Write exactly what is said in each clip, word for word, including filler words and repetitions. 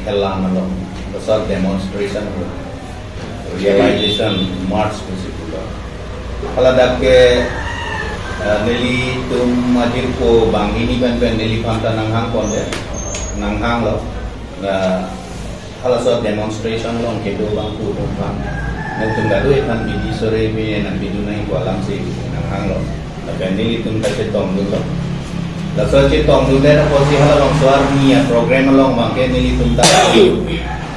Helam along, besar demonstration ho, realization march pusi pulo. Haladak ke, eh, nelitum majirpo banghini pen pen neliphan ta nanghang ponde, nanghanglo. Eh, halaso demonstration along kedo abang pu atum aphan, nelitum kadokave aphan bidi sore bi nangpidun nangji pu alamsi nanghanglo. Lapen nelitum ta chetongdunlo. Laso chetongdundet apotsi halabangso arni aprogram along abangke nelitum ta.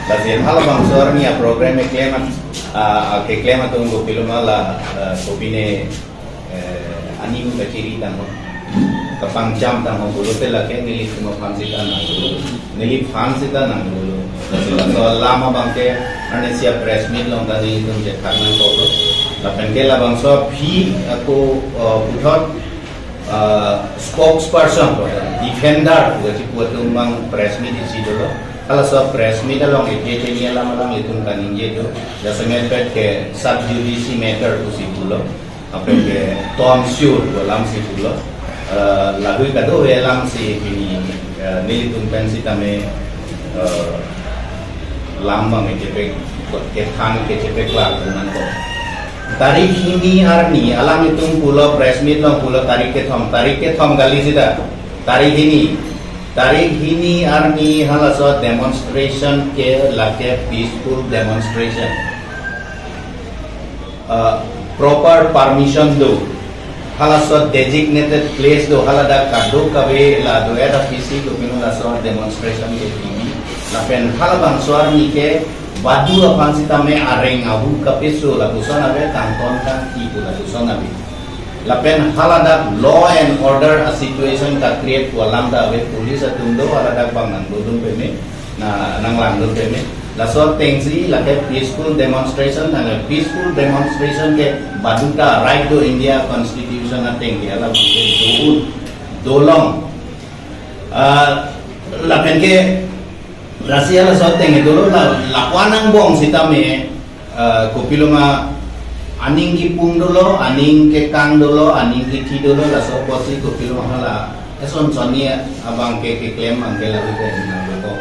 Lasi halabangso arni aprogram keklem at-, ah, ah, keklem atum kopiloma la, ah, kopine, eh, aning kachiri tangho, kapangcham tangho pulote lake nelitum aphan sita nangdolo. Neliphan sita nangdolo. Lasi laso alam abangke arnisi a-press meet along ta nelitum chethak nangkoklo. Lapen ke labangso aphi ako, uh, puthot, uh, spokesperson, defender pu kachipu atum abang press meet isi dolo. Halaso press meet along eje chenye alam alanglitum kaningje do. Jasemet pet ke sub judice matter pusi pulo. Lapen ke tonsure pu alamsi pulo. Eh, lahui kadokave alamsi pini, eh, nelitum pen sitame, eh, lam abang kechepek, kethan kechepek la nangkok. Tarik hini arni, alanglitum pulo, press meet along pulo tarik kethom, tarik kethom kali sita. Tarik hini. Tarik hini arni halaso demonstration ke lake peaceful demonstration. Uh, proper permission do, halaso designated place do, haladak kadokave la do, eda P C do, pinu laso demonstration ke T V. Lapen halabangso arni ke badu aphan sitame areng ahu kapeso lapuson ave, kangton kangki pu lapuson ave. Lapen haladak law and order a situation ta create pu alam ta ave, police atum do, haladak abang nangdodun peme, na nanglangdun peme. Laso atengsi lake peaceful demonstration, na peaceful demonstration ke badu ta right do, India Constitution ateng ke hala abangke do-un dolong. Ah, lapen ke lasi halaso ateng ke dolo la, lapu-an angbong sitame, ah, kopiloma aning kipung dolo, aning kekang dolo, aning kithi dolo, laso apotsi kopiloma hala eson sonni abangke keklem abangke lalu ke nang ko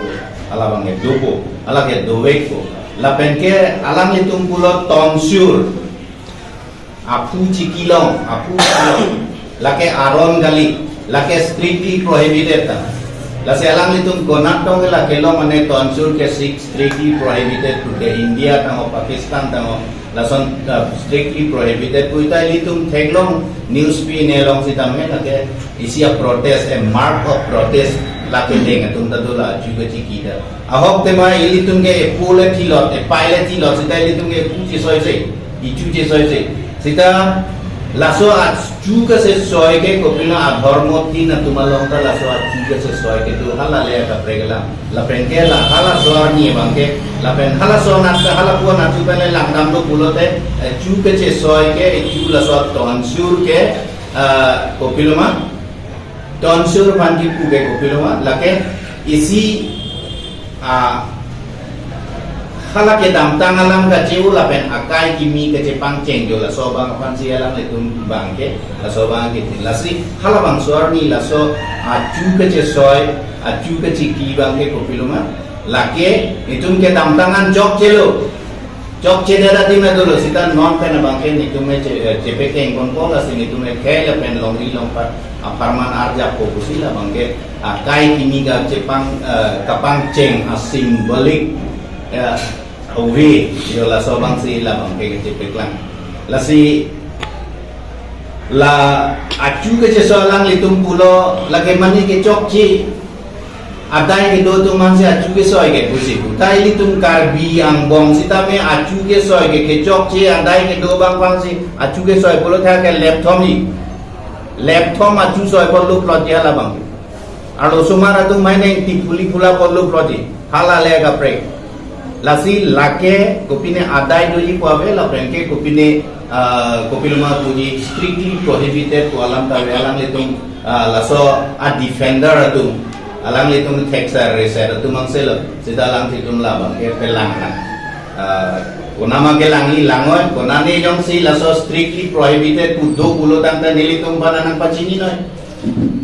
hala abangke dopo, hala ke dovekpo. Lapen ke alanglitum pulo tonsure, aphu chikilong, aphu chikilong, lake aron kali, lake strictly prohibited ta. Lasi alanglitum konat tong ke lake long mane tonsure ke sik strictly prohibited pu ke, India tangho, Pakistan tangho, lason, uh, strictly prohibited pu ta ilitum theklong, news pine long sitame lake isi a-protest, a mark of protest lake deng atum ta dola, achu kachiki ta. Ahok tema ilitum ke epu le thilot, epai le thilot, sita ilitum ke epu chesoise, ichu chesoise. Sita laso achu kasesoi ke kopilo adhormo tin atum along ta laso achu kasesoi ke do, hala le kaprek alam. Lapen ke la halaso arni abangke, lapen halaso anat, halapu anat atum pen le langdam do pulote, eh, chu kachesoi ke, eh, chu laso tonsure ke, eh, kopiloma, tonsure aphan kipu ke kopiloma, lake isi, ah, hala kedamtang alam kache-o lapen akai kimi kachepangcheng jo, laso abang aphansi alanglitum abangke, laso abangke tin. Lasi halabangso arni laso achu kachesoi, achu kachiki abangke kopiloma, lake itum kedamtang an chokchelo. Chokchedet adim ta dolo, sita non pen abangke netum che, eh, chepekeng konkol, lasi netum khei lapen longri longpat apharman arjappo pusi la abangke akai kimi kachepang, eh, kapangcheng a symbolic, eh, a way, jo laso abangsi la abangke kachepeklang. Lasi la achu kachesoi alanglitum pulo, lake mane kechokche adai kedo atum ansi achu kesoi ke pusi pu. Ta ilitum Karbi angbong sitame achu kesoi ke kechokche adai kedo abang aphansi achu kesoi pulo tha ke lepthom ji. Lepthom achu soi pulo plot ji hala abang. Arlosomar atum mai neng tipuli pula pulo plot ji. Hala le kaprek. Lasi lake kopine adai doji pu ave, lapen ke kopine, ah, kopiloma puji strictly prohibited pu alam ta ave, alanglitum, ah, laso a-defender atum, alanglitum thekser reser atum angselo, sita alanglitum la abangke pelang lang. Ah, konama kelangji langnon, konane jongsi laso strictly prohibited pu do pulo tangte nelitum aphan nangpachininoi.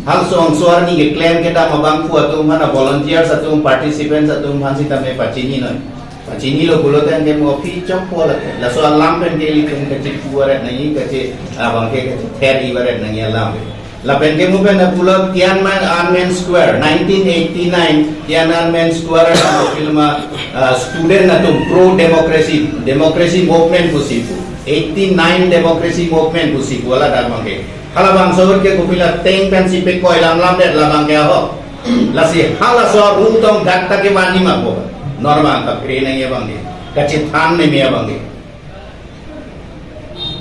Halaso ongso arni keklem kedam abangphu atum aphan, volunteers atum, participants atum aphan sitame pachini noi. Pachinilo pulote anke mo aphi chokpo lake. Laso alam pen ke ilitum kachipu varet nangji, kachi abang ke kachither-i varet nangji alam. Lapen ke mo pen pulo Tiananmen Square, nineteen eighty-nine Tiananmen Square, atum kopiloma, ah, student atum pro democracy, democracy movement pusi pu. Eighty-nine democracy movement pusi pu, hala dak abang ke. Halabangso ahut ke kopilo ateng pensi pekoi lam lamdet labang ke ahok. Lasi halaso rule tong dak ta kevan-i ma ko. Normal ta phere nangji abang ke. Kachethan meme abang ke.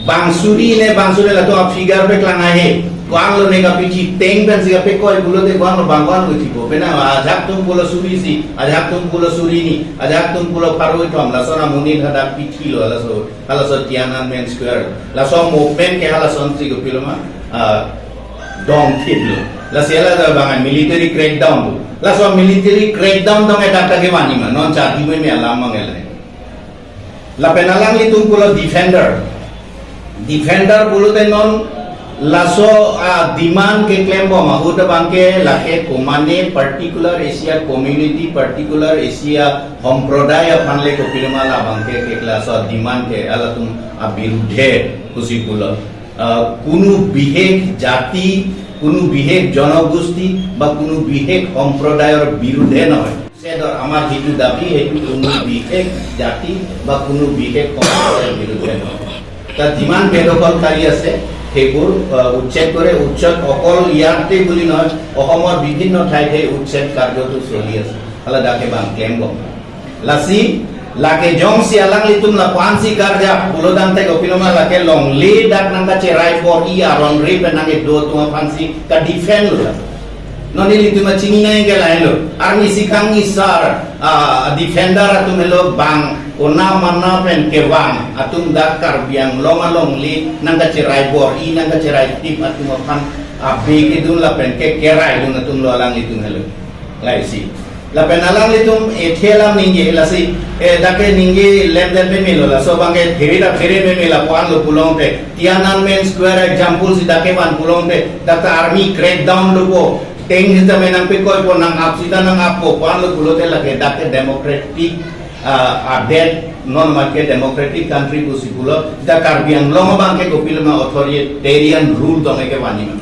Bang suri ne, bang suri latum a-figure peklang ahe. Ko-an lone kapithi, ateng pensi kapekoi pulote ko-an lo, bang ko-an lo chipo. Penang ajahak atum pulo suri isi, ajahak atum pulo suri hini, ajahak atum pulo pharo kethom, lason amonit hadak pithilo, laso, halaso Tiananmen Square. Laso movement ke halasonsi kopiloma, ah, dongthiplo. Lasi hala ta bang military crackdown lo. Laso military crackdown tong ke dak ta kevan-i ma, non charju meme alam abang ke lahai. Lapen alanglitum pulo defender. Defender pulote non laso, ah, demand keklembom ahut abang ke lake komane particular isi a-community, particular isi a-homproday aphan le kopiloma labang ke, ke laso demand ke halatum abirudhe pusi pulo. Ah, কোনো বিশেষ জাতি, কোনো বিশেষ জনগোষ্ঠী বা কোনো বিশেষ সম্প্ৰদায়ৰ বিৰুদ্ধে নহয়। সে ধৰ, আমাৰ যিটো দাবী, সেইটো কোনো বিশেষ জাতি বা কোনো বিশেষ সম্প্ৰদায়ৰ বিৰুদ্ধে নহয়। তাত যিমান বেদখলকাৰী আছে, সেইবোৰ, আহ, উচ্ছেদ কৰে। উচ্ছেদ অকল ইয়াতে বুলি নহয়, অসমৰ বিভিন্ন ঠাইত সেই উচ্ছেদ কাৰ্যটো চলি আছে। Hala dak ke bang klembom. Lasi, lake jongsi alanglitum lapu-ansi karjap pulo tangte kopiloma lake longle dak nangkacherai bor-i aron re pen nangkedo atum aphansi ka-defend lo. Non ilitum achini nangji ke lahelo. Arnisi kangni sar, ah, defender atum helo bang, kona mana pen kevang atum dak Karbi Anglong alongle nangkacherai bor-i, nangkacherai thip atum aphan abe kedun lapen ke keraidun atum lo alanglitum helo. Laisi. Lapen alanglitum ethe alam ningje, lasi, eh, dak ke ningje lemdet meme lo, laso abang ke phere ta phere meme, lapu-an lo pulote. Tiananmen Square example si dak ke van pulote, dak ta army crackdown dopo, ateng sitame nangpekoipo, nang-ap sita nang-appo, pu-an lo pulote lake dak ke democratic, ah, adet, non mat ke democratic country pusi pulo, dak Karbi Anglong abang ke kopiloma authoritarian rule tong ke van-i ma.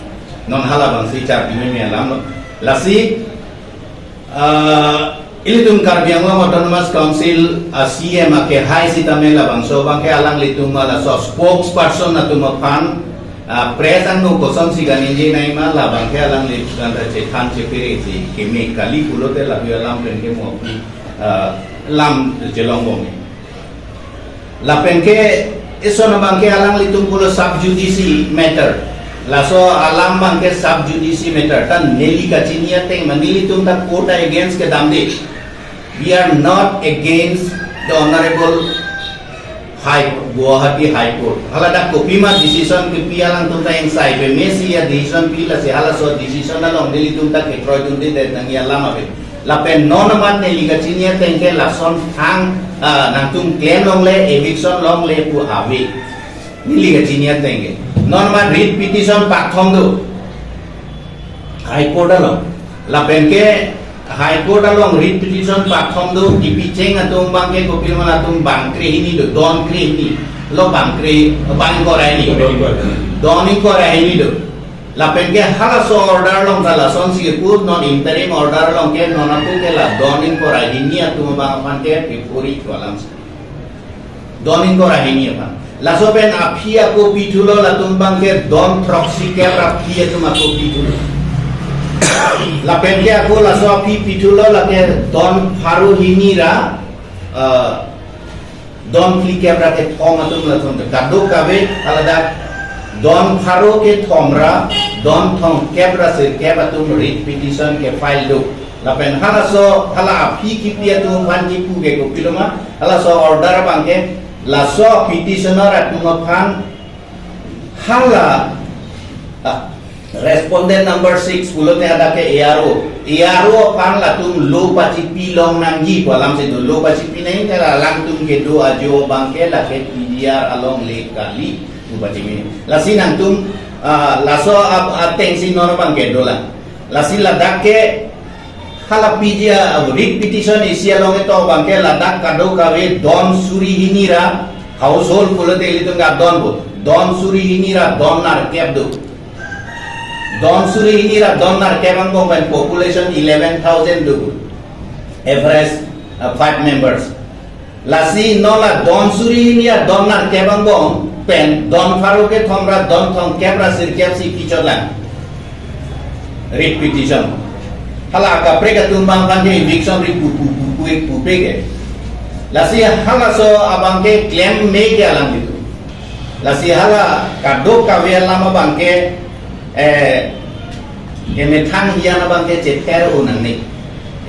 Non halabangsi charju meme alam lo. Lasi, ah, ilitum Karbi Anglong Autonomous Council a-C E M akehai sitame labangso abang ke alanglitum ma laso spokesperson atum aphan, ah, press angno kosonsi kaningje nangji ma, labang ke alanglitum ta chethan chephere si keme kali pulote lapu alam pen ke mo aphi, ah, lam chelongbom. Lapen ke eson abang ke alanglitum pulo sub judice matter. Laso alam abang ke sub judice matter. Ta neli kachini ateng ma, nelitum ta court against kedamde. We are not against the Honorable High, Guwahati High Court. Hala dak kopima decision kepi alangtum ta ingsai peme si a-decision pi, lasi halaso decision along nelitum ta kekroidunde det nangji alam ave. Lapen non amat neli kachini ateng ke lason thang, ah, nangtum klem longle, eviction longle pu ave. Neli kachini ateng ke. Non amat writ petition pathom do High Court along. Lapen ke High Court along writ petition pathom do, kipicheng atum abang ke kopiloma latum bang krehini do, don krehini. Lo bang kre, bang ingkoi ra hini. Don ingkoi ra hini do. Lapen ke halaso order along ta lasonsi kepu, non interim order along ke non ako ke la don ingkoi ra hini atum abang aphan ke pipuri ko alam si. Don ingkoi ra hini aphan. Laso pen aphi ako pithulo latum abang ke don throksi kep ra aphi atum ako pithulo. Lapen ke ako laso aphi pithulo lake don pharo hini ra, eh, don phlikep ra kethom atum latum kadokave aladak don pharo kethom ra don thomkep ra sirkep atum writ petition ke file do. Lapen halaso hala aphi kipi atum aphan kipu ke kopiloma, halaso order abang ke laso petitioner atum aphan hala, ah, respondent number six pulote hadak ke A R O. A R O aphan latum lo pachipi long nangji pu alam si do. Lo pachipi nangji ke alangtum kedo ajo abang ke lake P D R alongle kali lo pachipi. Lasi nangtum, Ah, laso ab atengsi non abangke dolang. Lasi ladak ke hala P G R, ah, writ petition isi along ito abangke ladak kadokave don suri hini ra household pulote ilitum ke adon bo. Don suri hini ra don nerkep do. Don suri hini ra don nerkep angbong pen population eleven thousand do. Average, ah, five members. Lasi non la don suri hini ra don nerkep angbong pen don pharo kethom ra don thomkep ra sirkep si kichotlang. Writ petition. Hala kaprek atum abang aphan ke eviction ri pu pu pu pu pu pe ke. Lasi halaso abangke klem me ke alam gitu. Lasi hala kadokave alam abangke, eh, kemethang hian abangke chether-o nangne.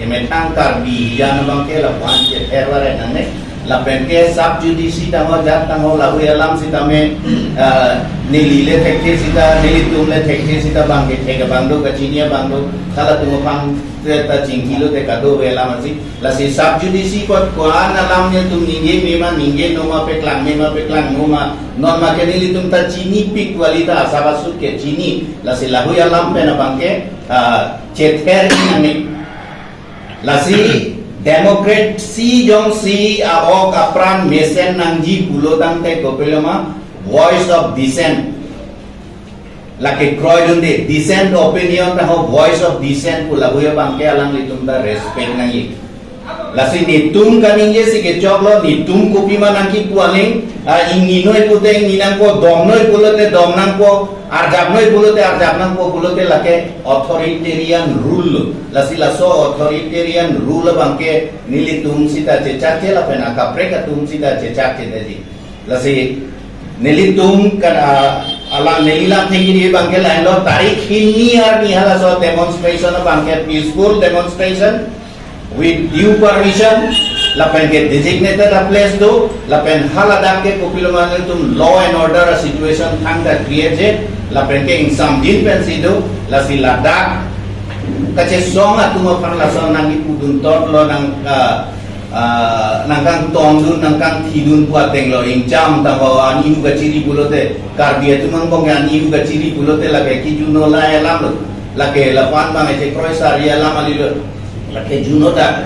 Kemethang Karbi hian abangke lapu-an chether-o nangne. Lapen ke sub judice tangho jat tangho lahei alam sitame, eh, neli le thekthe sita, nelitum le thekthe sita abangke thek abang do, kachini abang do, halatum aphan ta chingki lote kadokave alam asi. Lasi sub judice apot ko-an alam nelitum ningje mema ningje noma, paklang mema paklang noma, non ma ke nelitum ta chinipik kali ta asap asut ke chini. Lasi lahei alam pen abangke, ah, chether nangne. Lasi democracy jongsi a-ok apran mesen nangji pulo tangte kopiloma voice of dissent. Lake kroidunde, dissent opinion tangho voice of dissent pu lahei abangke alanglitum ta respect nangji. Lasi netum kaningje si kechoklo, netum kopima nangkipu aling, ah, ingninoi pute ingni nangpo, domnoi pulote dom nangpo, arjapnoi pulote arjap nangpo pulote lake authoritarian rule lo. Lasi laso authoritarian rule abangke nelitum sita chechakche lapen akaprek atum sita chechakche detji. Lasi nelitum kan, ah, alang neli lam thengji abangke lahenlo tarik hini arni halaso demonstration abangke peaceful demonstration with due permission, lapen ke designated a place do, lapen haladak ke kopiloma nelitum law and order a situation thangta create je, lapen ke ingsamjin pensi do, lasi ladak kachesong atum aphan laso nangkipudun totlo nang, ah, ah, nangkangtongdun, nangkangthidun pu atenglo, ingcham tangho anihu kachiri pulote, Karbi atum angbong ke anihu kachiri pulote lake kijuno la alam lo, lake lapu-an abang eche kroisari alam kali lo, lake juno dak.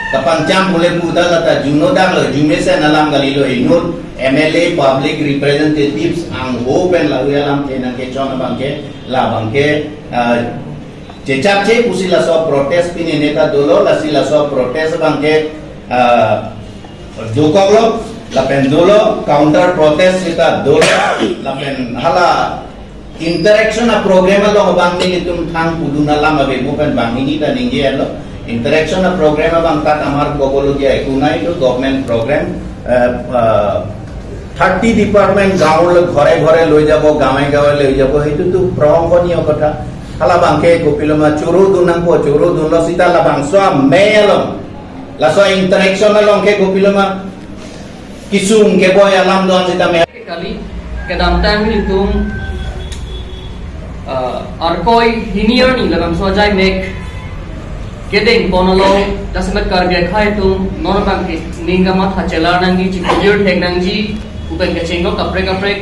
Kapangcham pule puta lata juno dak lo, jumesen alam kali lo, inut M L A, public representatives angho pen lahei alam ke nangkechon abangke, labangke, ah, chechakche pusi laso protest pini neta dolo, lasi laso protest abangke, ah, dokoklo, lapen dolo, counter protest sita dolo, lapen hala interaction a program along abang nelitum thang pudun alam ave mo pen banghini ta ningje lo. Interaction a program abang kat amar kokologia ekunai do government program, eh, eh, thirty department গাঁৱৰ ঘৰে ঘৰে লৈ যাব, গাঁৱে গাঁৱে লৈ যাব, সেইটো তো প্ৰশংসনীয় কথা। Hala abangke kopiloma choro dun nangpo, choro dunlo sita labangso amei along, laso interaction along ke kopiloma kisung keboi alam do-an sitame. Kali, kedamtang nelitum, ah, Arkoi hini arni labangso ajaimek kedeng pon along, jasemet Karbi akhei atum non abangke ning kamatha chelar nangji, chikijir thek nangji, pu pen kachinglok kaprek kaprek.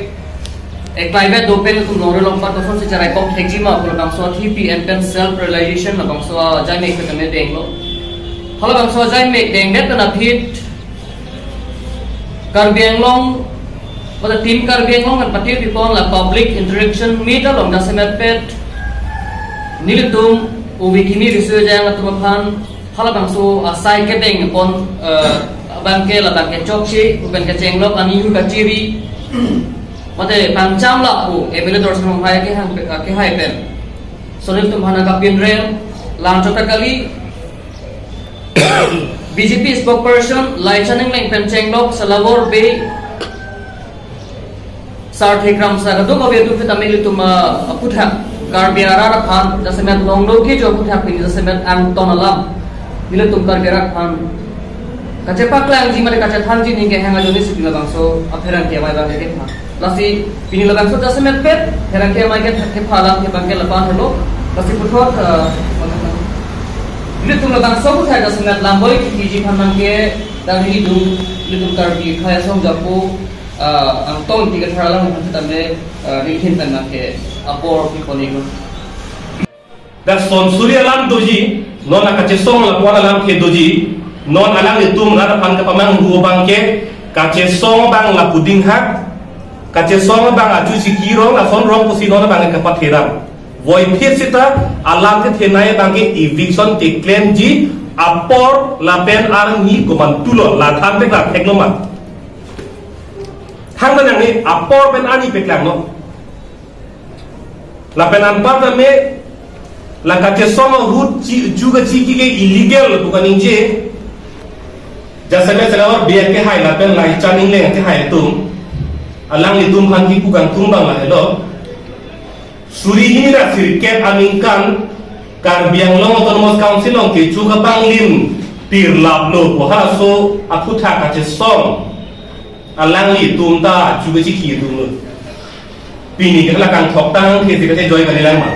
Eklaivet dopen atum longri longpat kosonsi cheraikok thekji ma pu labangso athengpi pen self realization labangso ajaimek kedeng denglo. Halabangso ajaimek dengdet pen aphi Karbi Anglong, pada Team Karbi Anglong kan pati pipon la public interaction meet along jasemet pet nelitum ubi kimi riso jang atum aphan halabangso asai kedeng pon, eh, abangke labangke chokche, pu pen kachinglok anihu kachiri, mate pangcham lapu M L A Dorsing Ronghang kehang, kehai pen. So nelitum aphan kapinrem, lang chota kali, B J P spokesperson Laichan Engleng pen chinglok Salabor Bey, Sarthe Kramsa kadokave atum sitame nelitum, ah, aphuthak Karbi arat aphan jasemet longlo kecho aphuthak pini jasemet angton alam nelitum Karbi arat aphan kachepaklangji mate kachethanji ning kehang ajoine si pini labangso apherangke amei abangke kepha. Lasi pini labangso jasemet pet pherangke amei ke, kepha alam ke abangke lapu-an helo. Lasi puthot, ah, nelitum labangso aphuthak jasemet lamboi kithiji aphan nangke dang hidung nelitum Karbi akhei asong japo Ah, Angtong Ingti Kathar alangliphan sitame, ah, ri ahin pen nangke apor pipon iklo. Dak son suri alam doji, non akachesong lapu-an alam ke doji, non alanglitum rat aphan kapamanghu abang ke, kachesong abang lapu dinghak, kachesong abang achu chiki rong, lason rong pusi non abang ke kapatheram. Voiphit seta alam kethenei abang ke eviction keklemji apor lapen arni komantulo, la thanpek la theklo ma. Thangta nangli apor pen arni peklanglo. Lapen anparta me la kachesong ahut chi, chu kachiki ke illegal pu kaningje. Jasemet selawar biak kehai lapen lai chaning leng kehai atum, alanglitum aphan kipu kangtung abang lahelo. Suri hini ra sirkep aningkan Karbi Anglong Autonomous Council along kecho kapanglim pirlaplo pu halaso aphuthak kachesong alanglitum ta chu kachiki atumlo. Pini ke hala kangthok tang ke sika te joy kalilang ma.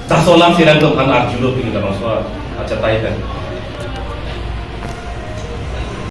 Laso alam si alanglitum aphan arjulo pini labangso achatai pen.